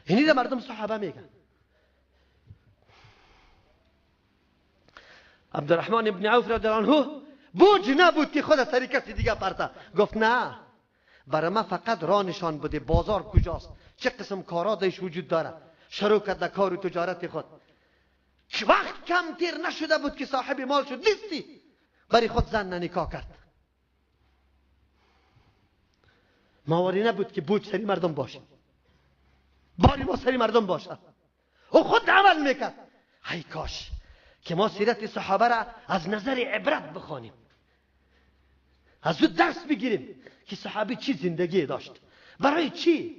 اینی در مردم صحابه میگن. عبدالرحمن ابن عوف رضی الله عنه بوج نبود که خود سری کسی دیگه پرته، گفت نه، برای من فقط راه نشان بده بازار کجاست، چه قسم کارا درش وجود داره. شروع کرد در کار و تجارت خود. وقت کم تیر نشده بود که صاحب مال شد، نیستی برای خود زن نکاح کرد. ماوری نبود که بوج سری مردم باشه، باری ما سری مردم باشه. او خود عمل میکرد. ای کاش که ما سیرت صحابه را از نظر عبرت بخوانیم، از او درس بگیریم که صحابه چی زندگی داشت، برای چی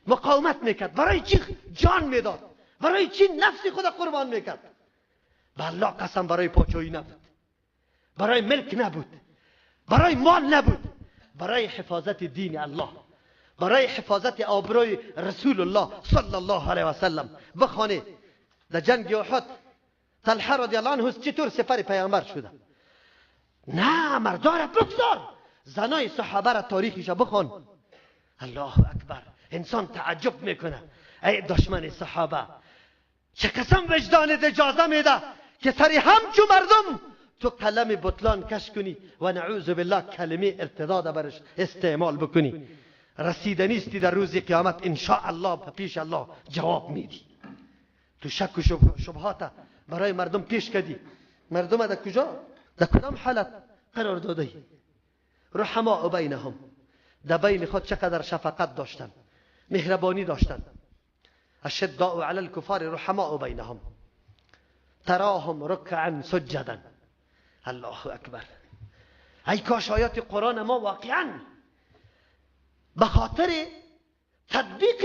مقاومت میکرد، برای چی جان میداد، برای چی نفس خود قربان میکرد. به الله قسم برای پاچویی نبود، برای ملک نبود، برای مال نبود، برای حفاظت دین الله، برای حفاظت آبروی رسول الله صلی الله علیه و سلم. بخوانه در جنگ احد طلحه رضی الله عنه چطور سپر پیامبر شده. نه، مردا را بگذار، زنای صحابه را تاریخش بخوان. الله اکبر، انسان تعجب میکنه. ای دشمن صحابه، چه قسم وجدانت اجازه میده که سری همچو مردم تو قلم بطلان کش کنی و نعوذ بالله کلمه ارتداد برش استعمال بکنی؟ رسیده نیستی در روز قیامت ان شاء الله پیش الله جواب میدی. تو شک و شبهات برای مردم پیش کردی، مردم در کجا، در کدام حالت قرار داده؟ رحماء بینهم، در بین خود چقدر شفقت داشتن، مهربانی داشتن. اشداء علی الکفار رحماء بینهم تراهم رکعا سجدا. الله اکبر. ای کاش آیات قرآن ما واقعا به خاطر تطبیق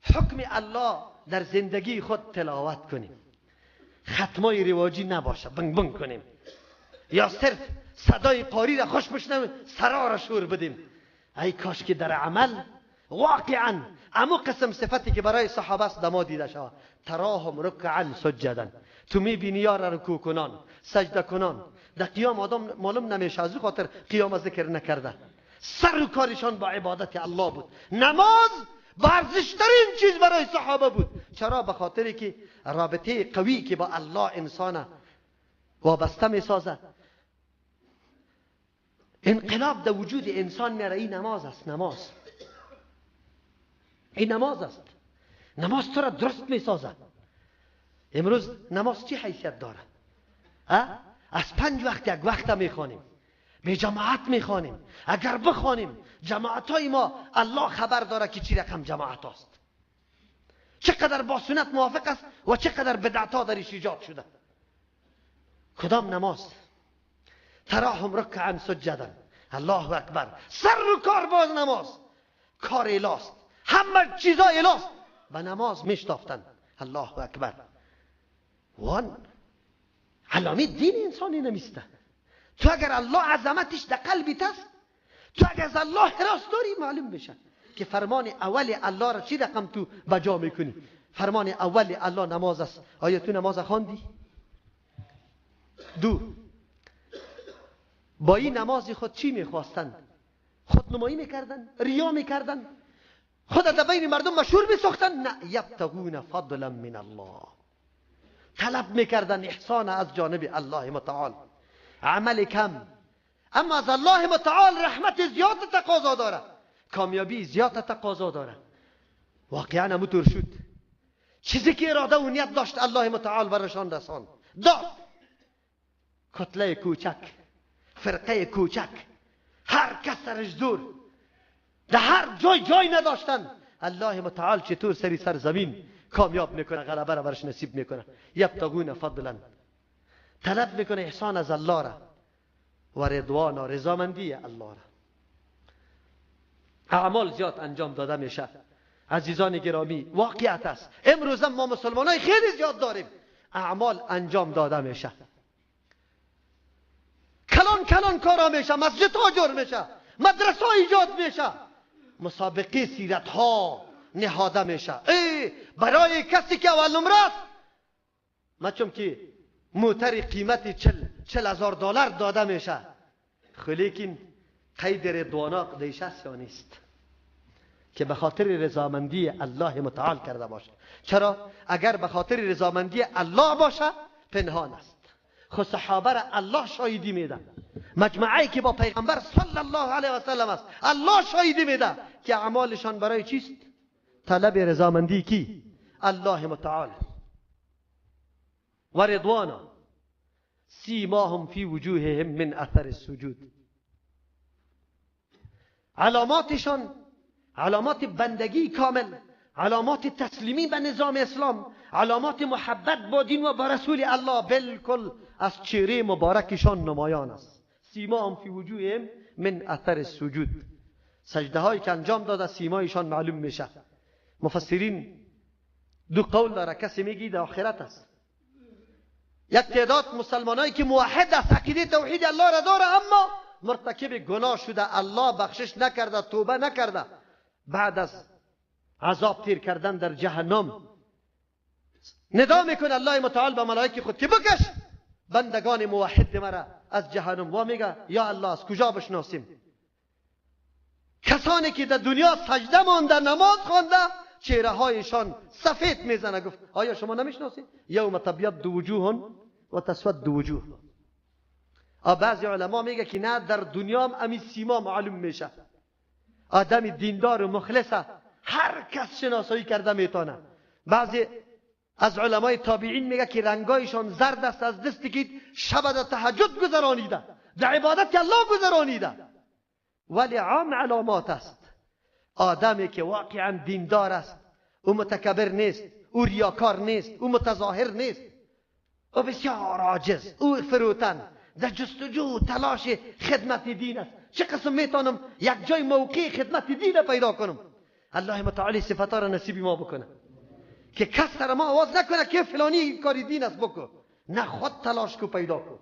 حکم الله در زندگی خود تلاوت کنیم، ختمای رواجی نباشه، بنگ بنگ کنیم، یا صرف صدای قاری را خوش بشنویم سرا را شور بدیم. ای کاش که در عمل واقعا امو قسم صفتی که برای صحابه است دما دیده شود. تراهم رکعا سجدا، تو میبینی یار رکوع کنان، سجده کنان، در قیام آدم معلوم نمیشه، از خاطر قیام ذکر نکرده. سر و کارشان با عبادت الله بود. نماز ارزشترین چیز برای صحابه بود. چرا؟ به خاطر که رابطه قوی که با الله انسان وابسته میسازه، انقلاب در وجود انسان میاره. این نماز است، نماز، این نماز است. نماز تو را درست میسازه. امروز نماز چی حیثیت داره؟ از 5 وقت یک وقت میخوانیم، به جماعت میخوانیم. اگر بخوانیم جماعت های ما، الله خبر داره که چی رقم جماعت هاست، چقدر با سنت موافق است و چقدر بدعت ها درش ایجاد شده. کدام نماز؟ تراهم رکعا سجدا. الله اکبر. سر و کار باز نماز، کار الاست، همه چیزا الاست، به نماز میشتافتن. الله اکبر. وان علامه دین انسانی نمیسته. تو اگر الله عظمتش در قلبت است، تو اگر از الله حراس داری، معلوم میشه که فرمان اول الله را چی رقم تو بجا میکنی. فرمان اول الله نماز است. آیا تو نماز خواندی؟ دو، با این نماز خود چی میخواستند؟ خودنمایی میکردن، ریا میکردن، خود در بین مردم مشهور میساختن؟ نه، یبتغون فضلا من الله، طلب میکردن احسان از جانب الله متعال. عمل کم، اما از الله متعال رحمت زیاد تقاضا داره، کامیابی زیاد تقاضا داره. واقعا همونطور شد. چیزی که اراده و نیت داشت الله متعال برشان رساند، داد. کتله کوچک، فرقه کوچک، هر کس سرش دور، در هر جای جای نداشتن. الله متعال چطور سری سرزمین کامیاب میکنه، غلبه را برش نصیب میکنه. یبتغون فضلا، طلب میکنه احسان از الله را و رضوان و رضامندی الله را. اعمال زیاد انجام داده میشه عزیزان گرامی، واقعیت است. امروز ما مسلمان های خیلی زیاد داریم، اعمال انجام داده میشه، کلان کلان کارا میشه، مسجد ها جور میشه، مدرسه ها ایجاد میشه، مسابقه سیرت ها، نهاده میشه. ای برای کسی که اول نمره است، ما چون که موتر قیمت 40,000 دلار داده میشه، لیکن قید رضوانا دیشه است یا نیست که به خاطر رضامندی الله متعال کرده باشه؟ چرا؟ اگر به خاطر رضامندی الله باشه پنهان است. خو صحابه را الله شاهدی میده، مجمعی که با پیغمبر صلی الله علیه و سلم است، الله شاهدی میده که اعمالشان برای چیست؟ طلب رضامندی کی؟ الله متعال. و رضوانا سیماهم فی وجوههم من اثر السجود. علاماتشان علامات بندگی کامل، علامات تسلیمی به نظام اسلام، علامات محبت با دین و با رسول الله بالکل از چهره مبارکشان نمایان است. سیماهم فی وجوههم من اثر السجود. سجده هایی که انجام داده سیمایشان معلوم میشه. مفسرین دو قول داره، کسی میگه در آخرت است، یک تعداد مسلمانایی که موحد است، عقیده توحید الله را داره، اما مرتکب گناه شده، الله بخشش نکرده، توبه نکرده، بعد از عذاب تیر کردن در جهنم ندا میکنه الله متعال به ملائکه خود که بکش بندگان موحد مرا از جهنم. و میگه یا الله از کجا بشناسیم؟ کسانی که در دنیا سجده مانده، نماز خوانده، چهره هایشان سفید میزنه. گفت آیا شما نمیشناسید؟ یوم تبیض وجوه و تسود وجوه. بعضی علما میگه که نه، در دنیا هم امی سیما معلوم میشه. آدم دیندار و مخلصه هر کس شناسایی کرده میتونه. بعضی از علمای تابعین میگه که رنگایشان زرد است از دستی که شب در تهجد گذرانیده، در عبادت الله گذرانیده. ولی عام علامات است. آدمی که واقعا دیندار است، او متکبر نیست، او ریاکار نیست، او متظاهر نیست، او بسیار عاجز، او فروتن، در جستجو تلاش خدمت دین است. چه قسم میتونم یک جای موقع خدمت دین پیدا کنم؟ الله متعالی صفتا را نصیب ما بکنه که کس سر ما آواز نکنه که فلانی کاری دین است بکن، نه، خود تلاش کو پیدا کن.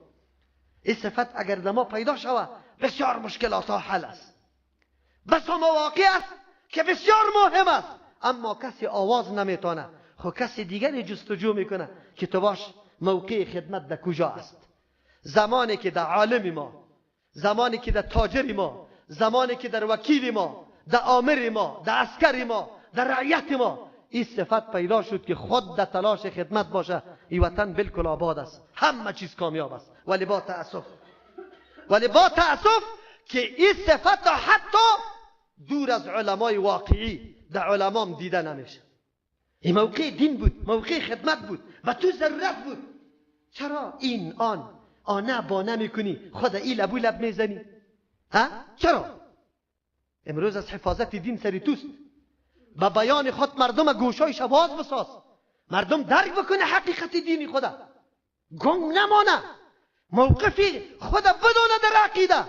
این صفت اگر در ما پیدا شوه بسیار مشکلات ها حل است. بسا مواقع است که بسیار مهم است، اما کسی آواز نمیتونه، خب کسی دیگری جستجو میکنه که تو باش موقع خدمت در کجا است. زمانی که در عالم ما، زمانی که در تاجر ما، زمانی که در وکیل ما، در آمر ما، در عسکر ما، در رعیت ما این صفت پیدا شد که خود در تلاش خدمت باشه، این وطن بالکل آباد است، همه چیز کامیاب است. ولی با تأسف، ولی با تأسف که این صفت حتی دور از علمای واقعی در علمام دیده نمیشه. این موقع دین بود، موقع خدمت بود و تو ضرورت بود. چرا این آن آنه با نمیکنی، خود ای لبو لب میزنی؟ ها؟ چرا؟ امروز از حفاظت دین سری توست. با بیان خود مردم گوشایش باز بساز، مردم درک بکنه حقیقت دینی خدا، گنگ نمانه، موقفی خدا بدونه در عقیده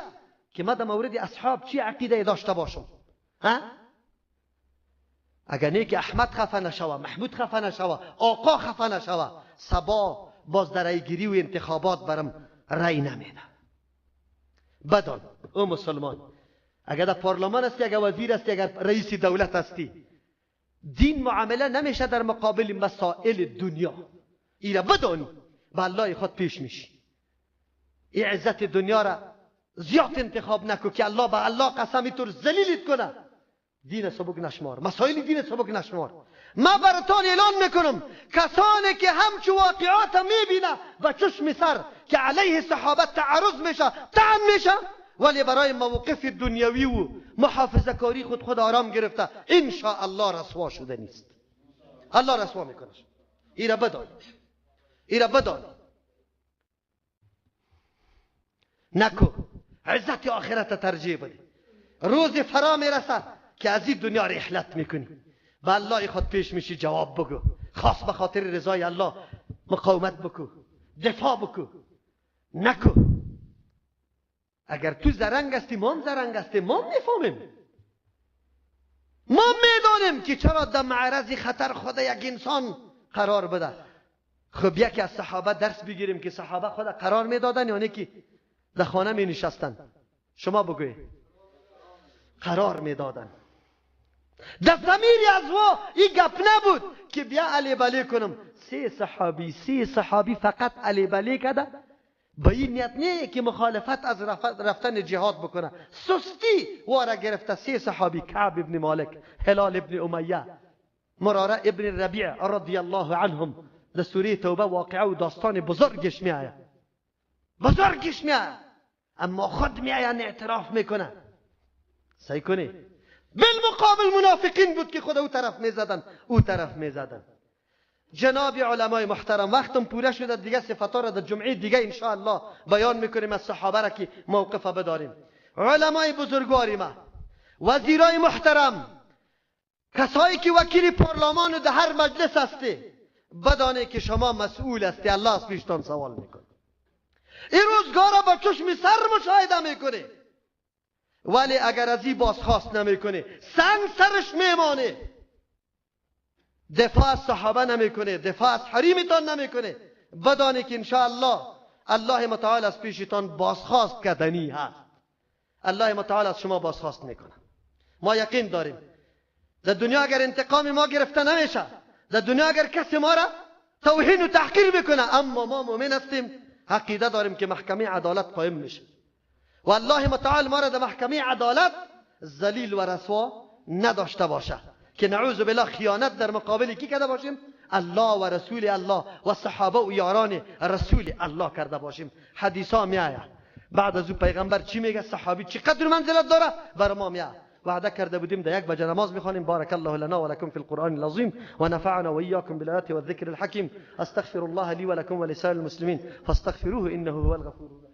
که ما در مورد اصحاب چی عقیده داشته باشم. ها؟ اگر نه که احمد خفه نشوه، محمود خفه نشوه، آقا خفه نشوه، صبا باز در رایگیری و انتخابات برم رای نمیده. بدان او مسلمان، اگر در پارلمان هستی، اگر وزیر هستی، اگر رئیس دولت هستی، دین معامله نمیشه در مقابل مسائل دنیا. ایره بدانی به الله خود پیش میشی. این عزت دنیا را زیاد انتخاب نکو که الله به الله قسمی تو ذلیلت کنه. دین سبک نشمار، مسائل دین سبک نشمار. ما براتان اعلان میکنم کسانی که همچو واقعات میبینه و چشم سر که علیه صحابه تعرض میشه، طعن میشه، ولی برای موقف دنیوی و محافظه کاری خود خود آرام گرفته، ان شاء الله رسوا شده نیست. الله رسوا میکنه. ایرا بدان، ایرا بدان. نکو عزت آخرت ترجیح بده. روز فرا میرسه که از این دنیا رحلت میکنی، به الله خود پیش میشی، جواب بگو، خاص به خاطر رضای الله مقاومت بکو، دفاع بکو. نکو اگر تو زرنگ هستی، ما هم زرنگ هستیم، ما هم میفهمیم، ما میدانیم که چرا در معرض خطر خود یک انسان قرار بده. خب یکی از صحابه درس بگیریم که صحابه خود قرار میدادن یا نه که در خانه می نشستن؟ شما بگویید. قرار میدادن. در ضمیر از وا این گپ نبود که بیا علی بلی کنم. سه صحابی فقط علی بلی کرده، به این نیت نه که مخالفت از رفتن جهاد بکنه. سستی واره گرفته. سه صحابی، کعب ابن مالک، هلال ابن امیه، مراره ابن ربیع رضی الله عنهم. در سوره توبه واقعه و داستان بزرگش میآید، بزرگش میآید، اما خود میآید اعتراف میکنه. سعی کنی بالمقابل منافقین بود که خود او طرف میزدن، او طرف میزدن. جناب علمای محترم، وقتم پوره شده. دیگه صفتا را در جمعه دیگه انشاءالله بیان میکنیم از صحابه را که موقف بداریم. علمای بزرگواری ما، وزیرای محترم، کسایی که وکیل پارلمان و در هر مجلس هستی، بدانه که شما مسئول هستی. الله از پیشتان سوال میکنه. این روزگار را با چشم سر مشاهده میکنه، ولی اگر از این بازخواست نمیکنه، سنگ سرش میمانه. دفاع از صحابه نمیکنه، دفاع از حریمتان نمیکنه، بدانه که انشاءالله الله متعال از پیشتان بازخواست کردنی هست. الله متعال از شما بازخواست میکنه. ما یقین داریم در دنیا اگر انتقام ما گرفته نمیشه، در دنیا اگر کسی ما را توهین و تحقیر بکنه، اما ما مؤمن هستیم، عقیده داریم که محکمه عدالت قائم میشه و الله متعال ما را در محکمه عدالت ذلیل و رسوا نداشته باشه که نعوذ بالله خیانت در مقابل کی کرده باشیم؟ الله و رسول الله و صحابه و یاران رسول الله کرده باشیم. حدیث ها میآید بعد از او پیغمبر چی میگه، صحابی چی قدر منزلت داره، بر ما میآید. وعده کرده بودیم در 1 بجه نماز میخوانیم. بارك الله لنا ولكم في القرآن العظيم ونفعنا وإياكم بالآيات والذكر الحكيم. استغفر الله لي ولكم ولسائر المسلمين فاستغفروه إنه هو الغفور الرحيم.